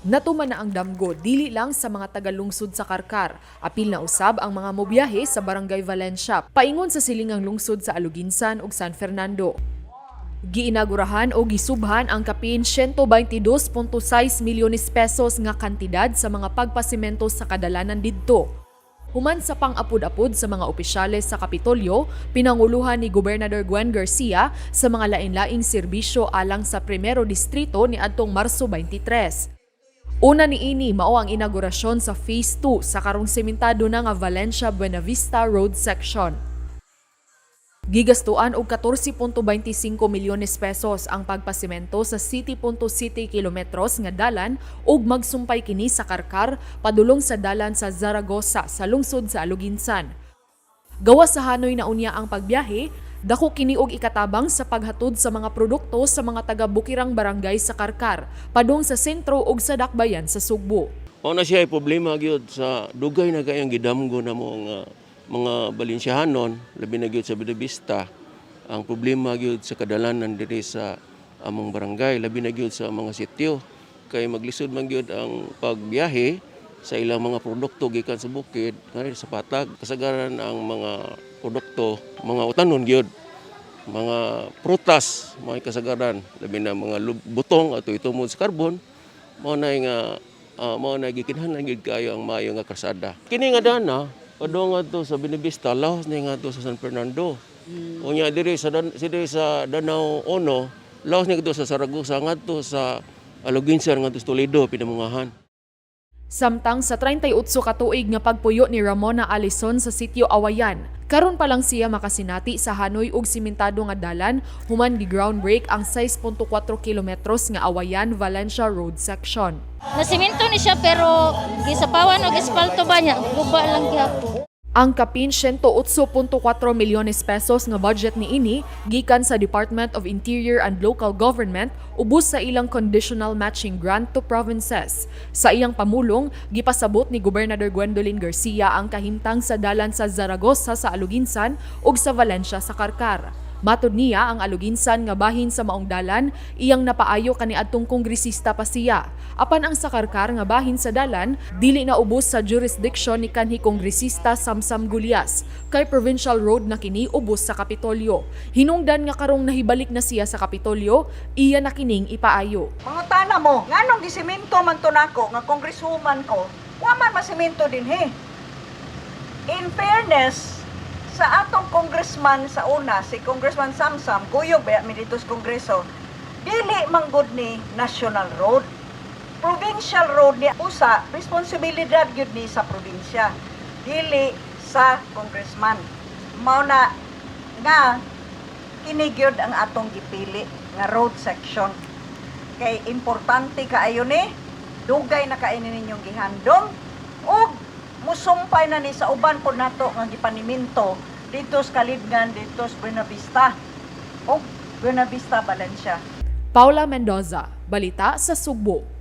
Natuman na ang damgo dili lang sa mga tagalungsod sa Carcar, apil na usab ang mga mobiyahe sa Barangay Valencia, paingon sa silingang lungsod sa Aloguinsan ug San Fernando. Giinagurahan o gisubhan ang kapin 122.6 milyones pesos nga kantidad sa mga pagpasimento sa kadalanan didto. Human sa pang-apud-apud sa mga opisyales sa Kapitolyo, pinanguluhan ni Gobernador Gwen Garcia sa mga lain-laing serbisyo alang sa Primero Distrito ni adtong Marso 23. Una niini mao ang inaugurasyon sa Phase 2 sa karong sementado na nga Valencia Buenavista Road Section. Gigastuan og 14.25 milyones pesos ang pagpasimento sa 7.7 kilometros nga dalan ug magsumpay kini sa Carcar padulong sa dalan sa Zaragoza sa lungsod sa Aloguinsan. Gawas sa hanoy na unya ang pagbiyahe, dako kini og ikatabang sa paghatod sa mga produkto sa mga taga-bukirang barangay sa Carcar, padung sa sentro ug sa dakbayan sa Sugbo. Mao na siya ay problema gyud sa dugay na kayong gidamgo namo nga mga Balenciahanon, labi na gyud sa Buenavista, ang problema gyud sa kadalanan diri sa among barangay, labi na gyud sa mga sityo kay maglisod man gyud ang pagbiyahe sa ilang mga produkto gikan sa bukid ngadto sa patag. Kasagaran ang mga produkto mga utanon gyud, mga prutas, mga kasagaran, labi na mga butong ato itumod sa karbon. Mao na nga mao na gikinahanglan gyud kaayo ang maayo nga karsada. Kini nga dana padung ngadto sa Buenavista, lawas ni ngadto sa San Fernando. Unya diri sa Danao Uno, lawas ni ngadto sa Zaragoza, ngadto sa Aloguinsan, ngadto sa Toledo, Pinamungahan. Samtang sa 38 ka tuig nga pagpuyo ni Ramona Allison sa sitio Awayan, karon pa lang siya makasinati sa hanoy ug simentado nga dalan human gi-ground break ang 6.4 kilometros nga Awayan Valencia Road Section. Nasimento ni siya pero gisapawan og espalto ba niya, guba lang gihapon. Ang kapin 108.4 milyones pesos nga budget niini gikan sa Department of Interior and Local Government ubos sa ilang conditional matching grant to provinces. Sa iyang pamulong, gipasabot ni Gobernador Gwendolyn Garcia ang kahimtang sa dalan sa Zaragoza sa Aloguinsan ug sa Valencia sa Carcar. Matod niya, ang Aloguinsan nga bahin sa maong dalan iyang napaayo kaniadtong kongresista pa siya. Apan ang sa Carcar nga bahin sa dalan dili na ubos sa jurisdiction ni kanhi kongresista Samsam Gullas kay provincial road na kini ubos sa Kapitolyo. Hinungdan nga karong nahibalik na siya sa Kapitolyo, iya na kining ipaayo. Mangutana mo, nganong gisimento man to nako nga congresswoman ko, wa man masimento dinhi? In fairness, sa atong congressman sa una, si Congressman Samsam, kuyog ba mi dito sa kongreso, dili man gud ni national road. Provincial road ni, usa responsibilidad gyud ni sa probinsya, dili sa congressman. Mao na nga kini gyud ang atong gipili nga road section kay importante kaayo ni, dugay na kaayo ni ninyong gihandom ug musumpay na ni sa uban po nato nga gipaniminto dito sa Kalidngan, dito sa Buenavista ug Buenavista Valencia. Paula Mendoza, Balita sa Sugbo.